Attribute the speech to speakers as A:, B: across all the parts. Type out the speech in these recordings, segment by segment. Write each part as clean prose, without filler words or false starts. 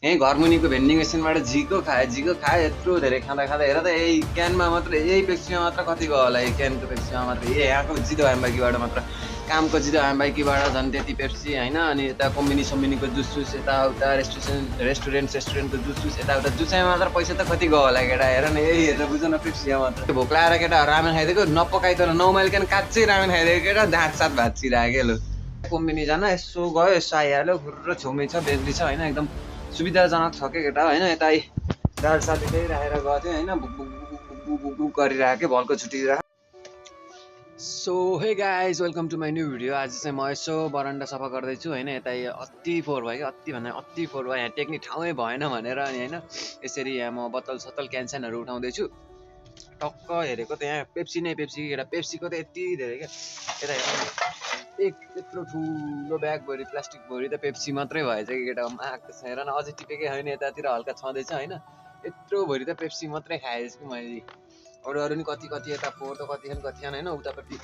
A: यहीँ घरमुनिको भेन्डिङ मेसिनबाट झिको खाए यत्रो धेरै खाँदा खाँदा हेर त यही क्यानमा मात्र यही पेप्सीमा मात्र कति गयो होला यही क्यानको पेप्सीमा मात्र यहाँको जिदो आम्बाकीबाट मात्र कामको जिदो आम्बाकीबाट झन् त्यति पेप्सी होइन। अनि यता कोम्बिनीको जुस यताउता रेस्टुरेन्टको जुस यताउता जुसैमा मात्र पैसा त कति गयो होला केटा हेर न यही हेरेर बुझ न पेप्सीमा मात्र भोक लाएर केटा रामेन खाइदिएको नपकाइकन नौमाइलिकन काँच्चै रामेन खाइदिएको केटा दाँत साथ भाँचिरहेको लो कोम्बिनी जान यसो गयो यसो आइहाल्यो फुर्र छेउमै छ बेग्री छ होइन एकदम सुविधाजनक छ के केटा होइन। यता दाल साथीले राखेर गएको थियो होइन बुक गरिरहेको भलको छुट्टिरहेको। So hey guys welcome to my new video. आज चाहिँ म यसो बरन्डा सफा गर्दैछु होइन। यता अति फोहोर भयो कि अति भन्दा अति फोहोर भयो यहाँ टेक्ने ठाउँै भएन भनेर अनि होइन यसरी यहाँ म बत्तल सत्तल क्यानस्यानहरू उठाउँदैछु। टक्क हेरेको त यहाँ पेप्सी केटा पेप्सीको त यति धेरै क्या यता एक यत्रो ठुलो ब्याग भरि प्लास्टिक भरि त पेप्सी मात्रै भएछ कि केटा आएको छ हेर न अझै टिपेकै होइन यतातिर हल्का छँदैछ होइन यत्रो भरि त पेप्सी मात्रै खाएछु कि मैले। अरू नि कति यता फोहोर त कति होइन उतापट्टि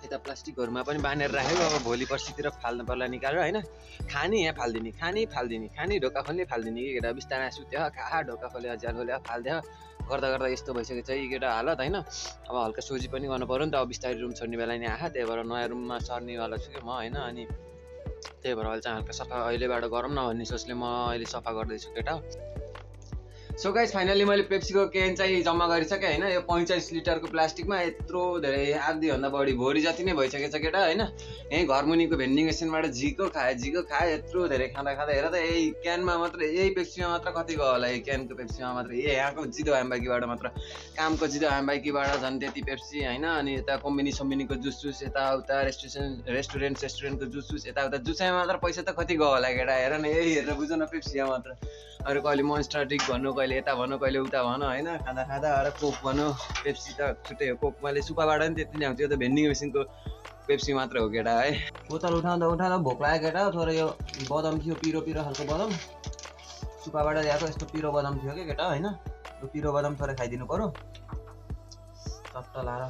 A: यता प्लास्टिकहरूमा पनि बाँधेर राखेको अब भोलि पर्सितिर फाल्नु पर्ला निकालेर होइन। खाने यहाँ फालिदिने खाने ढोका खोल्ने फालिदिने कि केटा बिस्तारै सुत्यो खा ढोका खोल्यो झ्याल खोल्यो फालिदियो गर्दा यस्तो भइसकेको छ कि केटा हालत होइन। अब हल्का सोझी पनि गर्नु पऱ्यो नि त अब बिस्तारै रुम छोड्ने बेला नि आहा त्यही भएर नयाँ रुममा सर्नेवाला छु कि म होइन। अनि त्यही भएर अहिले चाहिँ हल्का सफा अहिलेबाट गरौँ न भन्ने सोचले म अहिले सफा गर्दैछु केटा। सो गाइस फाइनली मैले पेप्सीको क्यान चाहिँ जम्मा गरिसकेँ होइन। यो 45 लिटरको प्लास्टिकमा यत्रो धेरै आधीभन्दा बढी भोरी जति नै भइसकेछ केटा होइन। यहीँ घरमुनिको भेन्डिङ मेसिनबाट झिको खाए यत्रो धेरै खाँदा हेर त यही क्यानमा मात्र यही पेप्सीमा मात्र कति गयो होला यही क्यानको पेप्सीमा मात्र यहाँको जिदो आम्बाकीबाट मात्र कामको जिदो आम्बाकीबाट झन् त्यति पेप्सी होइन। अनि यता कोम्बिनीको जुस यताउता रेस्टुरेन्टको जुस यताउता जुसैमा मात्र पैसा त कति गयो होला केटा हेर न यही हेरेर बुझ न पेप्सीमा मात्र। अरू कहिले मोन्स्टर ड्रिङ्क भन्नु कहिले यता भनौँ कहिले उता भनौँ होइन खाँदा अरू कोक भनौँ पेप्सी त छुट्टै हो कोक मैले सुपाबाट नि त्यति नै आउँछ यो त भेन्डिङ मेसिनको पेप्सी मात्र हो केटा है। बोतल उठाउँदा भोक लाग्यो केटा थोरै यो बदाम थियो पिरो खालको बदाम सुपाबाट ल्याएको यस्तो पिरो बदाम थियो क्या केटा होइन। यो पिरो बदाम थोरै खाइदिनु पऱ्यो चट्ट लाएर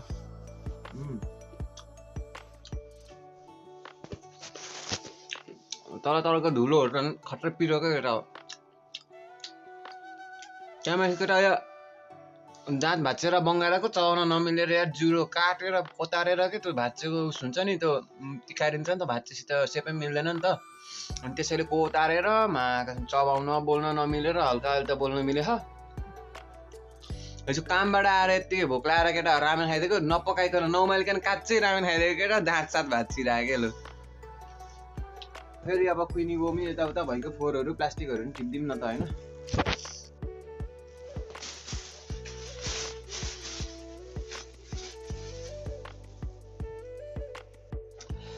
A: तलको धुलोहरू त खट्रै पिरो क्या केटा हो। त्यहाँमाथि केटा यो दाँत भाँचेर बङ्गालाको चलाउन नमिलेर या जुरो काटेर पोतारेर के त्यो भाँचेको उस हुन्छ नि त्यो तिखारिन्छ नि त भाँचेसित सेपै मिल्दैन नि त। अनि त्यसैले पोतारेर चबाउन बोल्न नमिलेर हल्का अहिले त बोल्न मिले हिजो कामबाट आएर यति भोक लाएर केटा रामेन खाइदिएको नपकाइकन नौमाइलिकन काँच्चै रामेन खाइदिएको केटा दाँत साथ भाँचिरहेको लो। फेरि अब कुइनी बोमी यताउता भएको फोहोरहरू प्लास्टिकहरू पनि टिप्दिउँ न त होइन।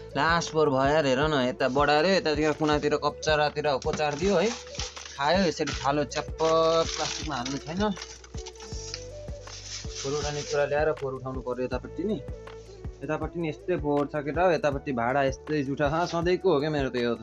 A: लास्ट फोहोर भयो यार हेर न यता बढाएर यतातिर कुनातिर कप्चारातिर कोचार दियो है खायो यसरी थालो च्याप्प प्लास्टिकमा हाल्नु छैन। फोहोर उठाउने कुरा ल्याएर फोहोर उठाउनु पर्यो यतापट्टि नि यस्तै फोहोर छ केटा हो। यतापट्टि भाडा यस्तै जुठा सधैँको हो क्या मेरो त यो त।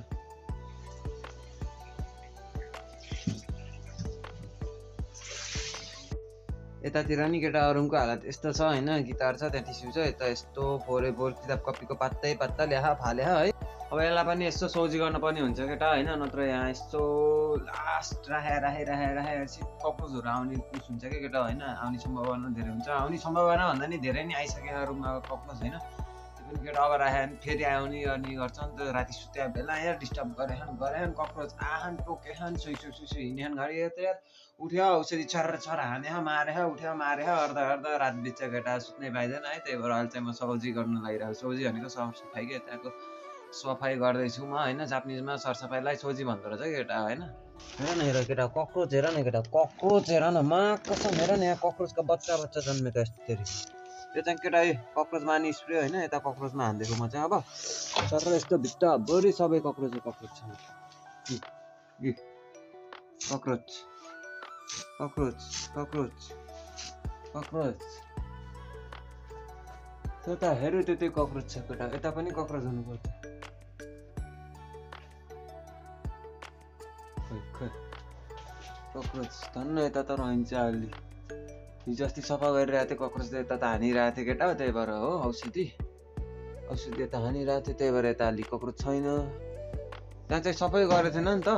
A: यतातिर नि केटा रुमको हालत यस्तो छ होइन गिटार छ त्यहाँ टिस्यु छ यता यस्तो फोहोर किताब कपीको पत्ता ल्याहा फाले है। अब यसलाई पनि यस्तो सोझी गर्नुपर्ने हुन्छ केटा होइन नत्र यहाँ यस्तो लास्ट राखेर कक्रोचहरू आउने उस हुन्छ क्या केटा होइन। आउने सम्भावना धेरै हुन्छ आउने सम्भावना भन्दा नि धेरै नै आइसकेको रुममा कक्रोच होइन त्यो पनि केटा अब राखेर फेरि आउने गर्ने गर्छ नि त। राति सुत्या बेला यहाँ डिस्टर्ब गरेन कक्रोच आहान टोकेन सुई हिँडेन घरि यता यार उठ्यो उसरी छर हाने मारे उठ्यो मारे अर्धा रात बिच केटा सुत्नै पाइँदैन है। त्यही भएर अहिले चाहिँ म सौजी गर्नु लागिरहेको सोझी भनेको सरसफाइ के त्यहाँको सफाइ गर्दैछु म होइन। जापानिजमा सरसफाइलाई सोझी भन्दो रहेछ केटा होइन। हेर न हेर केटा कक्रोच हेर न मा कसम हेर न यहाँ कक्रोचको बच्चा जन्मेको यस्तरी यो चाहिँ केटा कक्रोच मार्ने स्प्रे होइन यता कक्रोचमा हानिदिएको म चाहिँ अब सर यस्तो भित्ताभरि सबै कक्रोच छ कक्रोच त्यता हेऱ्यो त्यतै कक्रोच छ केटा यता पनि कक्रोच हुनुपर्छ। कक्रोच धन्न यता त रहन्छ अलि हिजो अस्ति सफा गरिरहेको थियो कक्रोच त यता त हानिरहेको थियो केटा त्यही भएर हो औषधि यता हानिरहेको थियो त्यही भएर यता अलि कक्रोच छैन। त्यहाँ चाहिँ सफै गरेको थिएन नि त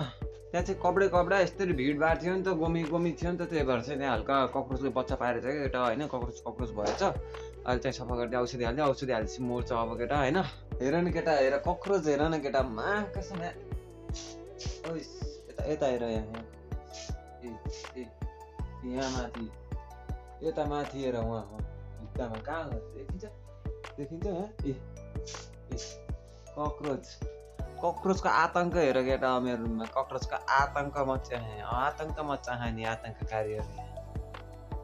A: त्यहाँ चाहिँ कपडा यस्तरी भिडभाड थियो नि त, गोमी थियो नि त, त्यही भएर चाहिँ त्यहाँ हल्का कक्रोचले बच्चा पारेछ क्या केटा होइन, कक्रोच भएछ। अहिले चाहिँ सफा गरिदियो, औषधि हालेपछि मर्छ अब केटा होइन। हेर न केटा, हेर कक्रोच हेर न केटा, कसम यता हेर यहाँ यहाँ माथि, यता माथि हेर उहाँ हो भित्तामा, कहाँ देखिन्छ यहाँ कक्रोचको आतंक हेर केटा मेरो रुममा, कक्रोचको आतंक मचा नि आतंककारीहरू।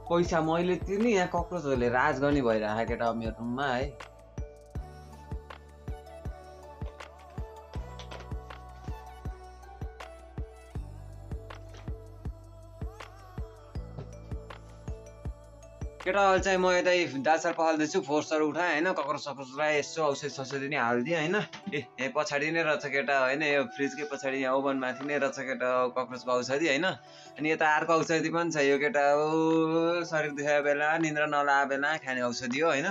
A: पैसा मैले तिर्ने, यहाँ कक्रोचहरूले राज गर्ने भइरहेको केटा मेरो रुममा है। केटा अहिले चाहिँ म यतै दालसाल पखाल्दैछु, फोर्सहरू उठाएँ होइन, कक्रोचलाई यसो औषधि नै हालिदिएँ होइन। यहाँ पछाडि नै रहेछ केटा होइन, यो फ्रिजकै पछाडि यहाँ ओभन माथि नै रहेछ केटा कक्रोचको औषधि होइन। अनि यता अर्को औषधि पनि छ, यो केटा शरीर दुखेको बेला, निन्द्रा नलागेको बेला खाने औषधि हो होइन।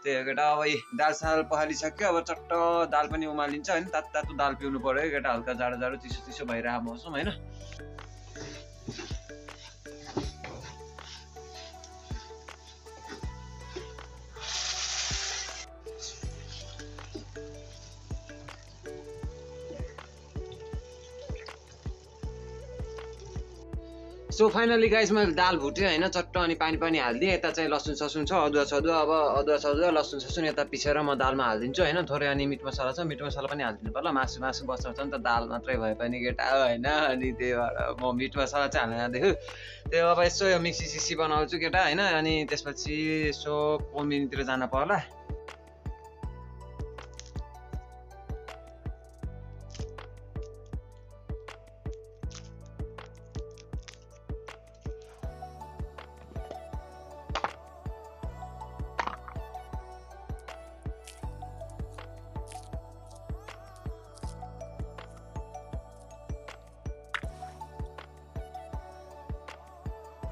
A: त्यही हो केटा। अब दालसाल पखालिसक्यो, अब चट्ट दाल पनि उमालिन्छ होइन। तातो दाल पिउनु पर्यो केटा, हल्का जाडो चिसो भइरहेको मौसम होइन। सो फाइनली गाइस मैले दाल भुटेँ होइन, चट्ट अनि पानी हालिदिएँ। यता चाहिँ लसुन ससुन छ, अदुवा सदुवा, अब अदुवा सदुवा लसुन ससुन यता पिसेर म दालमा हालिदिन्छु होइन थोरै। अनि मिट मसला छ, मिट मसला पनि हालिदिनु पर्ला, मासु बस्छ नि त, दाल मात्रै भए पनि केटा होइन। अनि त्यही भएर म मिट मसला चाहिँ हाल्न जाँदैछु। त्यो अब यसो यो मिक्सी सिक्सी बनाउँछु केटा होइन। अनि त्यसपछि यसो कोम्बिनीतिर जान पर्ला।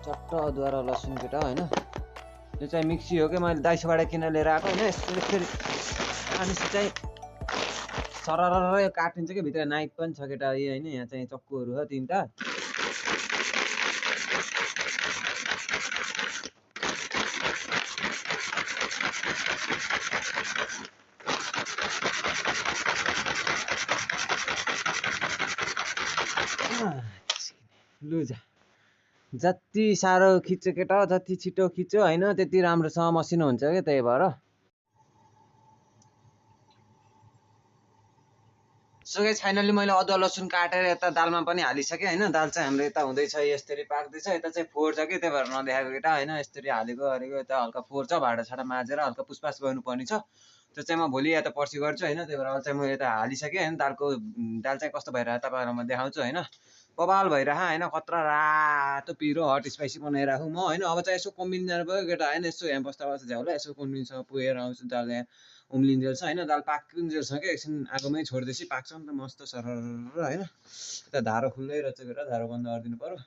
A: चट्ट अदुवा र लसुन केटा होइन। यो चाहिँ मिक्सी हो क्या, मैले दाइसोबाट किनेर लिएर आएको होइन। यसले फेरि मानिस चाहिँ सरर यो काटिन्छ कि, भित्र नाइफ पनि छ केटा यो होइन। यहाँ चाहिँ चक्कुहरू छ 3टा। लु जा, जति साह्रो खिच्यो केटा, जति छिटो खिच्यो होइन त्यति राम्रोसँग मसिनो हुन्छ क्या, त्यही भएर। सो गाइस फाइनली मैले अदुवा लसुन काटेर यता दालमा पनि हालिसकेँ होइन। दाल चाहिँ हाम्रो यता हुँदैछ, यसरी पाक्दैछ। यता चाहिँ फोहोर छ कि, त्यही भएर नदेखाएको केटा होइन। यसरी हालेको यता हल्का फोहोर छ, भाँडासाँडा माझेर हल्का पुसपास गर्नुपर्ने छ। त्यो चाहिँ म भोलि या त पर्सि गर्छु होइन। त्यही भएर अहिले चाहिँ म यता हालिसकेँ होइन। दाल चाहिँ कस्तो भइरहेको तपाईँहरूलाई म देखाउँछु होइन। बबाल भइरह होइन, खतरा रातो पिरो हट स्पाइसी बनाइराखौँ म होइन। अब चाहिँ यसो कोम्बिनी जानु पऱ्यो केटा होइन। यसो यहाँ बस्दा झ्याउला यसो कोम्बिनीसँग पुगेर आउँछु। दाल यहाँ उम्लिन्जेल छ होइन, दाल पाक्किन्जेल छ क्या, एकछिन आगोमै छोड्दैछु, पाक्छ नि त मस्त सरर होइन। यता धारो खुल्लै रहेछ केटा, धारो बन्द गरिदिनु पऱ्यो।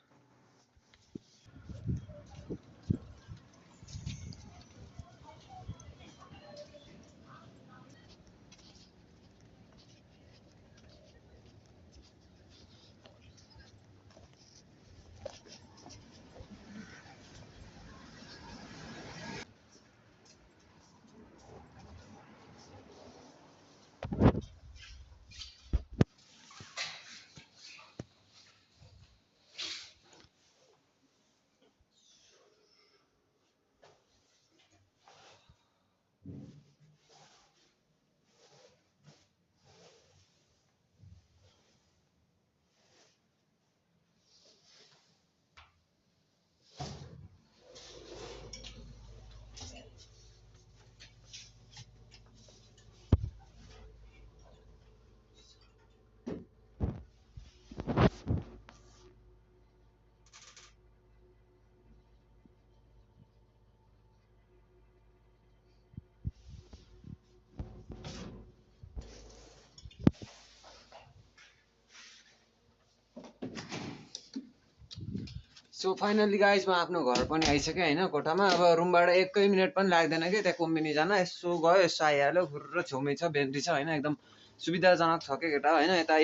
A: सो फाइनली गाइज म आफ्नो घर पनि आइसकेँ होइन, कोठामा। अब रुमबाट 1 मिनट पनि लाग्दैन कि त्यहाँ कोम्बिनी जान। यसो गयो, यसो आइहाल्यो, फुर्र छेउमै छ, बेन्ट्री छ होइन। एकदम सुविधाजनक छ क्या केटा होइन। यता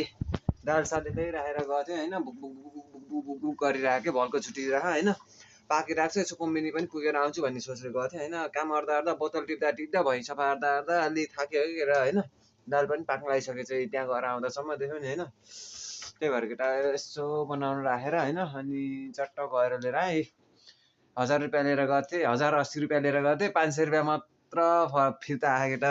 A: दाल सालले त्यही राखेर गएको थिएँ होइन, book book book book book book book गरिरहेको भलको छुट्टिरहेको होइन, पाकिरहेको छ, यसो कम्बिनी पनि पुगेर आउँछु भन्ने सोचेर गएको थिएँ होइन। काम गर्दा बोतल टिप्दा टिप्दा भैँ सफा गर्दा अलि थाक्यो है केटा होइन, दाल पनि पाक्न लागिसकेछ त्यहाँ गएर आउँदासम्म देख्यो नि होइन। त्यही भएर केटा यसो बनाउनु राखेर होइन, अनि चट्ट गएर लिएर आएँ। 1000 रुपियाँ लिएर गएको थिएँ, 1080 रुपियाँ लिएर गएको थिएँ, 500 रुपियाँ मात्र फिर्ता आयो केटा।